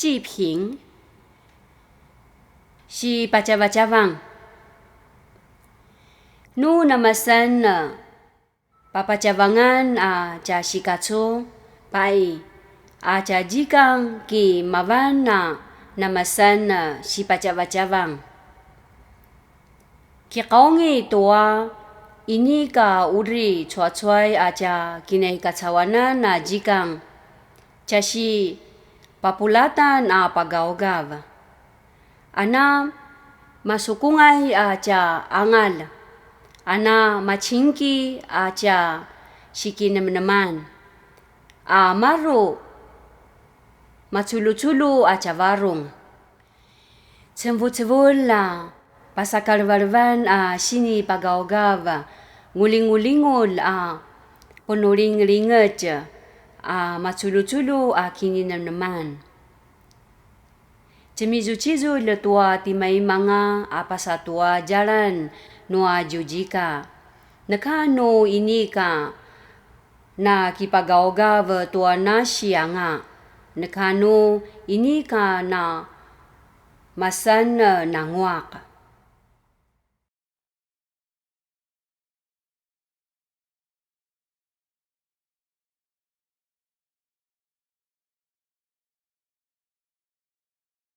志平是巴加巴加旺，努那么森呢？巴巴加旺安啊，加西卡丘拜啊，加吉冈给马万呐，那么森呢？是巴加巴加旺。其高额多，伊尼个乌里出出啊，加今日个草原那那吉冈，这是巴布拉丹啊，巴高嘎哇。Ana masukungay acha angal. Ana machinki acha sikinamnaman. Amaru matsulutsulu acha varung. Tsemvutsevula pasakalvalvan a sini pagaogava ngulingulingul a punulinglingej a matsulutsulu a kininamnaman. Cimizucizul tua timaimanga apa satua jalan nua jujika. Nakano inika na kipagaogav tua nasianga. Nakano inika na masan nanguak.